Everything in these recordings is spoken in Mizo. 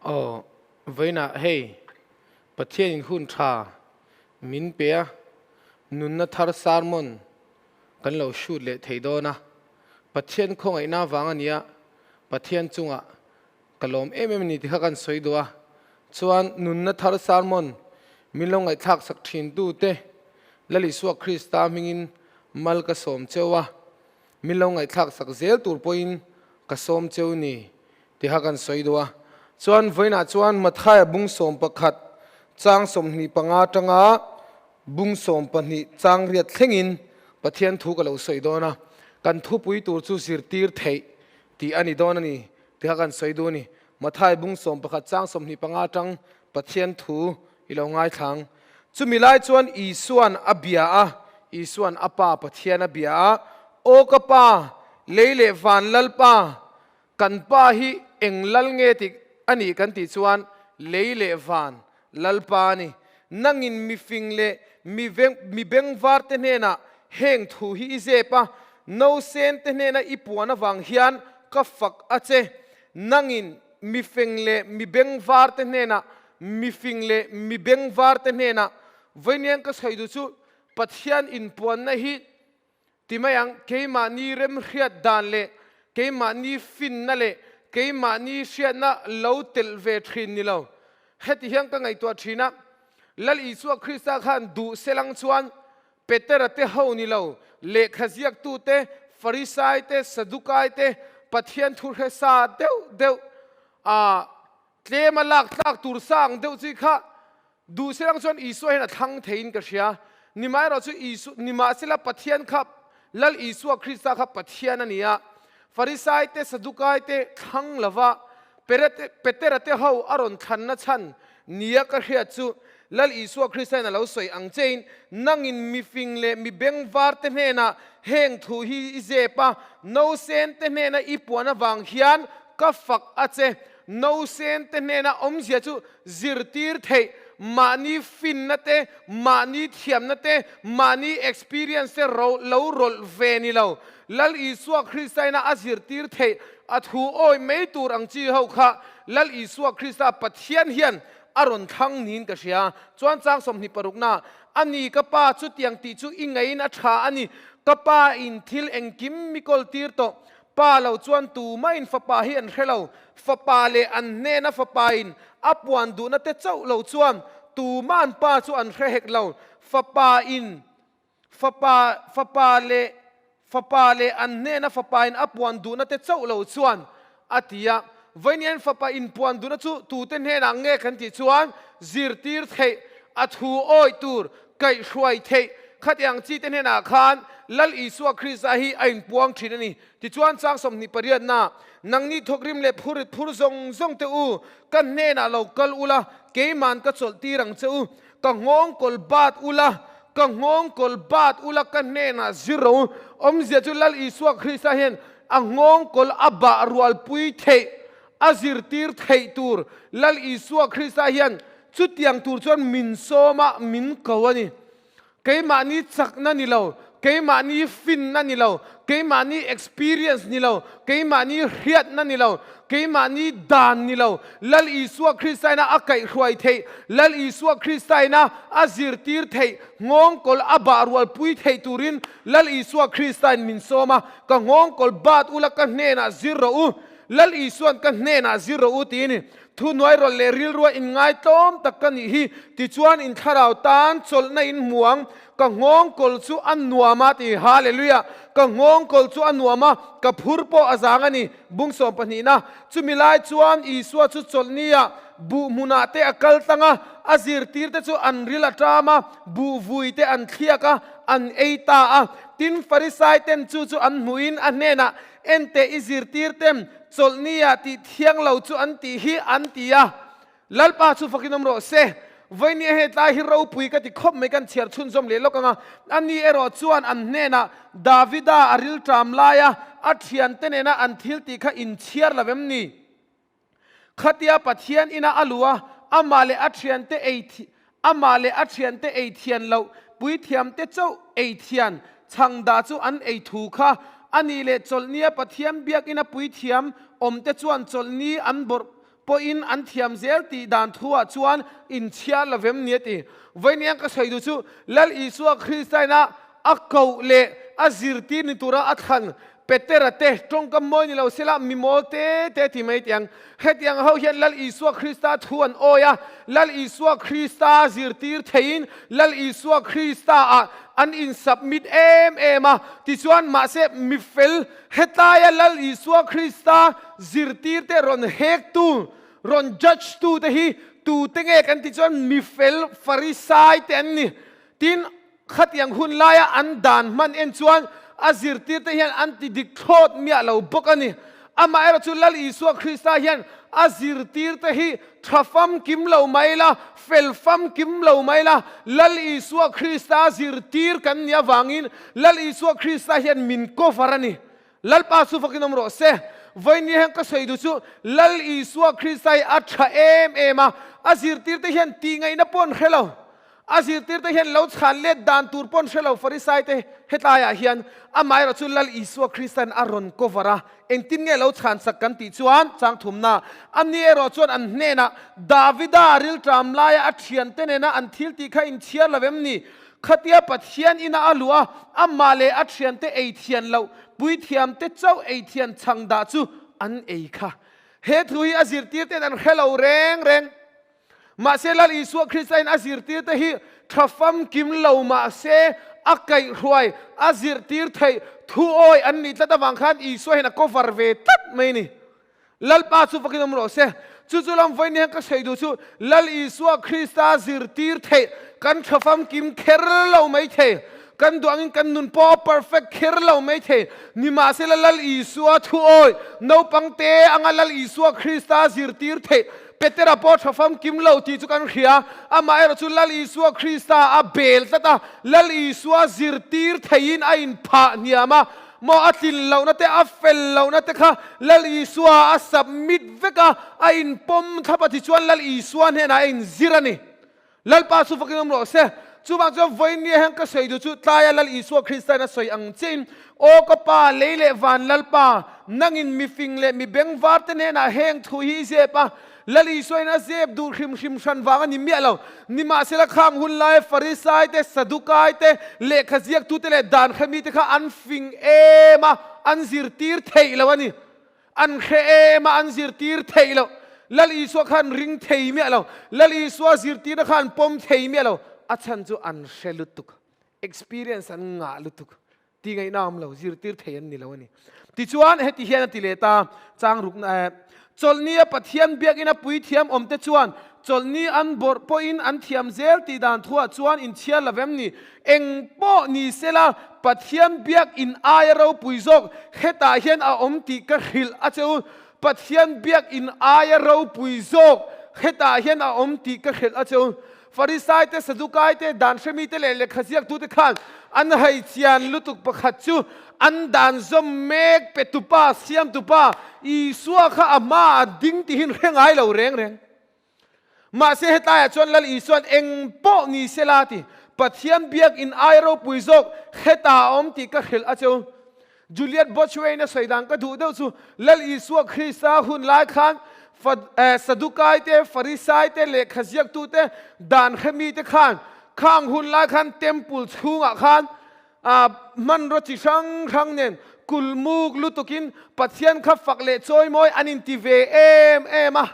Aw, vawiinah hei Pathianin hun tha min pe a, nunna thar sermon kan lo shoot leh thei dawn a. Pathian khawngaihna vang a nia, Pathian chungah ka lawm em em a ni ti kha kan sawi duh a. Chuan nunna thar sermon min lo ngaihthlak sak thin tute Lal Isua Krista hmingin mal ka sawm cheu a, min lo ngaihthlak sak zel tur pawhin ka sawm cheu ni tiha kan sawi duh a. Chuan vawiinah chuan Mathaia bung 11 chang 25 atanga bung 12 chang riat thlengin Pathian thu ka lo sawi dawn a, kan thupui tur chu zirtir theih tih a ni dawn a ni tiha kan sawi duh a ni. Mathaia bung 11 chang 25 atang Pathian thu i lo ngaithlang. Chumi lai chuan Isuan a bia a, Isuan a Pa Pathian a bia a, Aw ka Pa, lei leh van Lalpa, kan Pa hi eng lal nge tih a nih kan tih chuan lei leh van Lalpa a ni. Nangin mi fing leh mi mi bengvar te hnenah heng thu hi i zep a, nausen te hnena i puan avang hian ka fak a che. Nangin mi fing leh mi bengvar te hnenah mi fing leh mi bengvar te hnenah vawiiniang ka sawi duh chu Pathian inpuanna hi ti mai ang, keimahni remhriat dan leh keimahni finna leh keimahni hriatna lo telh ve thin ni lo. Heti hian ka ngaihtuah thin a, Lal Isua Krista khan duh selang chuan Petera te ho ni lo, lehkha ziaktu te, Farisai te, Sadukai te, Pathian thu hre sa deuh deuh a Tlem a lak tlak tur sa ang deuh chi kha duh silang chuan Isua hian a thlang theiin ka hria. Nimaherawh chu Isu, nimahsela Pathian kha Lal Isua Krista kha Pathian a ni a. Farisai te, Sadukai te thlang lova Perete, Petera te ho a rawn thlanna chhan nia ka hriat chu Lal Isua Krista hian a lo sawi ang chein, Nangin mi fing leh mi bengvar te hnenah heng thu hi i zep a, nausen te hnena i puan avang hian ka fak a che. Nausen te hnena awmzia chu zirtir theih, mahni finna te, mahni thiamna te, mahni experience te ro lo rawlh ve ni lo. Lal Isua Krista ina a zirtir theih a thu awi mai tur ang chi ho kha Lal Isua Krista Pathian hian a rawn thlang niin ka hria. Chuan chang 26 na, A ni ka pa chutiang tih chu i ngeiin a tha a ni, ka pa in thil engkim mi kawl tir tawh. Pa lo chuan tumahin fapa hi an hre lo, fapa leh an hnena fapain a puan duhna te chauh lo chuan tuma'n pa chu an hre hek lo, fapa in fapa fapa leh fapa leh an hnena fapain a puan duhna te chauh lo chuan a ti a. Vawiin fapa in puan duhna chu tute hnenah nge kan tih chuan zirtir theih, a thu awih tur kaihhruai theih khatiang chi te hnenah khan Lal Isua Krista hi a inpuang thin a ni. Tichuan chang 28 na, Nangni thawkrim leh phurit phur zawng zawng te u, ka hnenah lo kal ula, keiman ka chawlh tir ang che u. Ka nghawngkawl bat ula, ka nghawngkawl bat ula ka hnenah zir rawh u. Awmzia chu Lal Isua Krista hian a nghawngkawl a bah rualpui theih, a zirtir theih tur Lal Isua Krista hian Chutiang tur chuan min sawm a, min ko a ni. Keimahni chakna ni lo, keimahni finna ni lo, keimahni experience ni lo, keimahni hriatna ni lo, keimahni dan ni lo, Lal Isua Krista ina a kaihhruai theih, Lal Isua Krista ina a zirtir theih, nghawngkawl a bah rualpui theih turin Lal Isua Krista in min sawm a, Ka nghawngkawl bat ula ka hnenah zir rawh u, Lal Isuan ka hnenah zir rawh u tiin Thuhnuai rawlh leh rilrua inngai tlawm tak ka nih hi, tichuan in thlarau tan chawlhna in hmu ang, ka nghawngkawl chu a nuam a ti. Hallelujah! Ka nghawngkawl chu a nuam a, ka phur pawh a zang a ni. Bung 12 na, Chumi lai chuan Isua chu chawlhnia buh hmunah te a kal tlang a, a zirtirte chu an ril a ṭam a, buh vui te an thliak a, an ei ta a. Tin, Farisai ten chu chu an hmuhin a hnenah, Enteh i zirtirtem, Chawlhnia tih thiang lo chu an tih hi an ti a, Lalpa chu fakin awm rawh se. Vawinia he tlai hi ropui ka ti khawp mai kan chhiar chhunzawm leh lawk ang a. Ani erawh chuan an hnenah Davida a rilṭam laia a thiante nena an thil tih kha inchhiar lo em ni? Khatia Pathian ina a luh a, amah leh a thiante ei amah leh a thiante ei thian loh puithiamte chauh ei thian chhang dah chu an ei thu kha a nih leh chawlhnia Pathian biakina puithiam awmte chuan chawlhni an bawrh pawhin an thiam zel tih dan thuah chuan inchhiar lovem ni a ti. Vawiiniang ka sawi duh chu Lal Isua Kristaina a koh leh a zirtir ni tura a thlan Petera te tawngkam mawi ni lo sela mi mawl te te ti mai tiang. Hetiang ho hian Lal Isua Krista thu an awi a, Lal Isua Krista zirtir theiin Lal Isua Krista ah an in submit em em a. Tichuan mahse mi fel hetlaia Lal Isua Krista zirtir te rawn hek tu, rawn judge tu te hi tute nge kan tih chuan mi fel Farisai te an ni. Tin, Khatiang hun laia an dan hman en chuan a zirtirte hian an ti dik thlawt miah lo bawk a ni. Amaherawh chu Lal Isua Krista hian a zirtirte hi tha famkim lo mai la, fel famkim lo mai la, Lal Isua Krista zirtir kan nih avangin Lal Isua Krista hian min cover a ni. Lalpa chu fakin awm rawh se. Vawiin hian ka sawi duh chu Lal Isua Krista hi a tha em em a, a zirtirte hian tih ngaihna pawh an hre lo. A zirtirte hian lo chhan let dan tur pawh an hre lo Farisai te hetlaiah hian amaherawh chu Lal Isua Krista'n a rawn cover a, engtin nge lo chhan sak kan tih chuan chang thumna a ni erawh chuan an hnenah Davida rilṭam laia a thiante nena an thil tih kha inchhiar lo em ni? Khatia Pathian ina a luh a, amah leh a thiante ei thian loh, puithiamte chauh ei thian chhang dah chu an ei kha. He thu hi a zirtirte'n an hre lo reng reng. Mahse Lal Isua Kristain a zirtirte hi tha famkim lo mahse a kaihhruai, a zirtir theih thuawi an nih tlat avang khan Isua hian a cover ve tlat mai a ni. Lalpa chu fakin awm rawh se. Chu chu lam vawiin hian ka sawi duh chu Lal Isua Krista zirtir theih kan tha famkim kher lo mai thei. Kan duh angin kan nun pawh a perfect kher lo mai thei. Nimahsela Lal Isua thuawi naupang te anga Lal Isua Krista zirtir theih Petera pawh tha famkim lo tih chu kan hria. Amaherawh chu Lal Isua Krista a bel tlat a, Lal Isua zirtir theihin a inphah hniam a. Maw a tlin lohna te, a fel lohna te kha Lal Isua a submit vek a, a inpawm thlap a tichuan Lal Isua hnenah a inzir a ni. Lalpa chu fakin awm rawh se. Chuvang chuan vawiin hian ka sawi duh chu tlaia Lal Isua Krista'n a sawi ang chiahin, Aw ka Pa, lei leh van Lalpa, nangin mi fing leh mi bengvar te hnenah heng thu hi i zep a, Lal Isuain a zep duh hrim hrim hran vang a ni miah lo. Nimahsela khang hun lai Farisai te, Sadukai te, lehkha ziaktute leh dan hremite kha an fing em a, an zirtir theih lo a ni. An hre em a, an zirtir theih lo. Lal Isua kha an ring thei miah lo. Lal Isua zirtirna kha an pawm thei miah lo. A chhan chu an hre lutuk. Experience an ngah lutuk. Ti ngaihna awm lo, zirtir thei an ni lo a ni. Tichuan, heti hian a ti leh ta, chang rukna eh, Chawlhni a Pathian biakina puithiam awmte chuan chawlhni an bawrh pawhin an thiam zel tih dan thuah chuan inchhiar lo vem ni? Eng pawh ni sela, Pathian biak in aia ropui zawk hetah hian a awm tih ka hrilh a che u. Pathian biak in aia ropui zawk hetah hian a awm tih ka hrilh a che u. Farisai te, Sadukai te, dan hremi te leh lehkha ziaktute khan an haichian lutuk pakhat chu an dan zawm mek pe tupa, siam tupa Isua kha a hmaah a ding tihin hre ngai lo reng reng. Mahse hetlaiah chuan Lal Isua'n eng pawh ni sela ti Pathian biak in ai ropui zawk hetah a awm tih ka hrilh a cheu. Juliet Botchway-in a sawi dan ka duh deuh chu Lal Isua Krista hun lai khan Sadukai te, Farisai te, lehkha ziaktu te, dan hremi te khan khang hun lai khan temple chhungah khan hmanraw chi hrang hrang nen kulmuk lutukin Pathian kha fak leh chawimawi an inti ve em em a.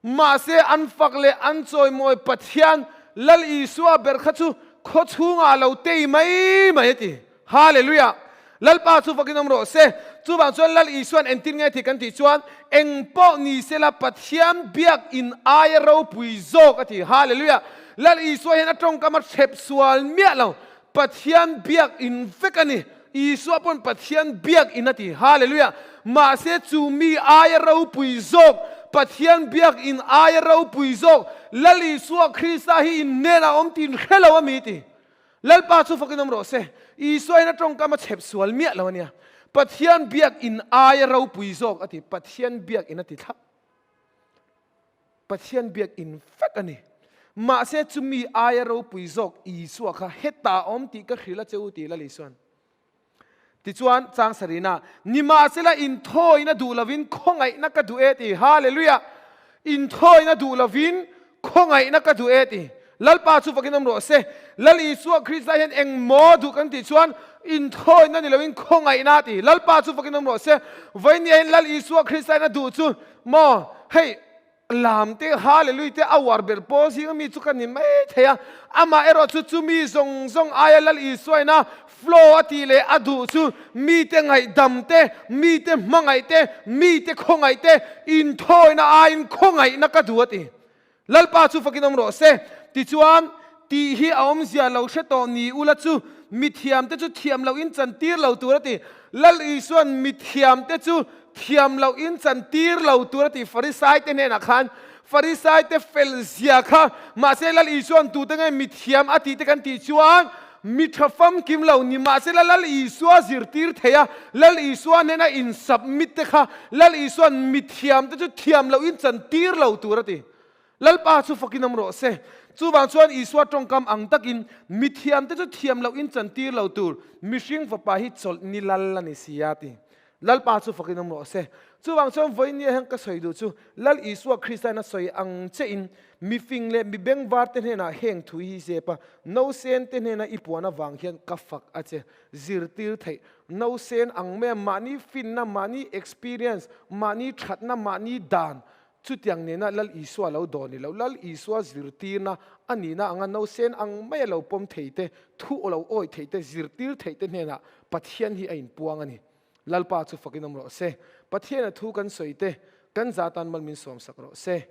Mahse, an fak leh an chawimawi Pathian Lal Isua ber kha chu khaw chhungah a lo tei mai mai a ti. Hallelujah! Lalpa chu fakin awm rawh se. Chuvang chuan Lal Isua'n entir nge tih kan tih chuan, eng pawh ni sela Pathian biak in aia ropui zawk a ti. Hallelujah! Lal Isua hian a tawngkam a hrep sual miah lo. Pathian biak in vek a ni. Isua pawn Pathian biak in a ti. Hallelujah! Mahse chu mi aia ropui zawk, Pathian biak in aia ropui zawk, Lal Isua Krista hi in hnenah awm tih in hre lo a mi ti. Lalpa chu fakin awm rawh se. Isua in a tawngkam a chhep sual miah lo a nia. Pathian biak in aia ropui zawk a ti. Pathian biak in a ti thlap. Pathian biak in vek a ni. Mahse chumi aia ropui zawk Isua kha hetah a awm tih ka hrilh a che u tih Lal Isua'n. Tichuan, chang sarina, Nimahsela inthawina duh lovin khawngaihna ka duh e ti. Hallelujah! Inthawina duh lovin khawngaihna ka duh e ti. Lalpa chu fakin awm rawh se. Lal Isua Krista hian eng maw duh kan tih chuan inthawina ni loin khawngaihna a ti. Lalpa chu fakin awm rawh se. Vawinia hian Lal Isua Krista in a duh chu maw hei lam te Hallelujah te a uar ber pawl zinga mi chu ka ni mai thei a. Amah erawh chu chumi zawng zawng aia Lal Isua in a Flow a tih leh a duh chu mite ngaihdam te, mite hmangaih te, mite khawngaih te, inthawina aiin khawngaihna ka duh a ti. Lalpa chu fakin awm rawh se. Tichuan, tih hi a awmzia lo hre tawh ni ula chu mithiamte chu thiam loh in chantir lo tur a ti. Lal Isua'n mithiamte chu thiam loh in chantir lo tur a ti Farisaite hnenah khan. Farisaite fel zia kha mahse Lal Isua'n tute nge mithiam a tih te kan tih chuan mi tha famkim lo ni mahsela Lal Isua zirtir thei a, Lal Isua hnena in submit te kha Lal Isua'n mithiam te chu thiam loh in chantir lo tur a ti. Lalpa chu fakin awm rawh se. Chuvang chuan Isua tawngkam ang takin mithiam te chu thiam loh in chantir lo tur mihring fapa hi chawlh ni lal a ni si a ti. Lalpa chu fakin awm rawh se. Chuvang chuan vawinia hian ka sawi duh chu Lal Isua Krista in a sawi ang che in mifing leh mi bengvar te hnenah heng thu hi zep a, nausen te hnena i puan avang hian ka fak a che. Zirtir theih nausen ang mai a mahni finna, mahni experience, mahni thatna, mahni dan Chutiang nena Lal Isua lo dawn ni lo, Lal Isua zirtirna a nihna anga nausen ang maia lo pawm thei te, thu aw lo awi thei te, zirtir theih te hnenah Pathian hi a inpuang a ni. Lalpa chu fakin awm rawh se. Pathiana thu kan sawi te, kan za tan mal min sawmsak rawh se.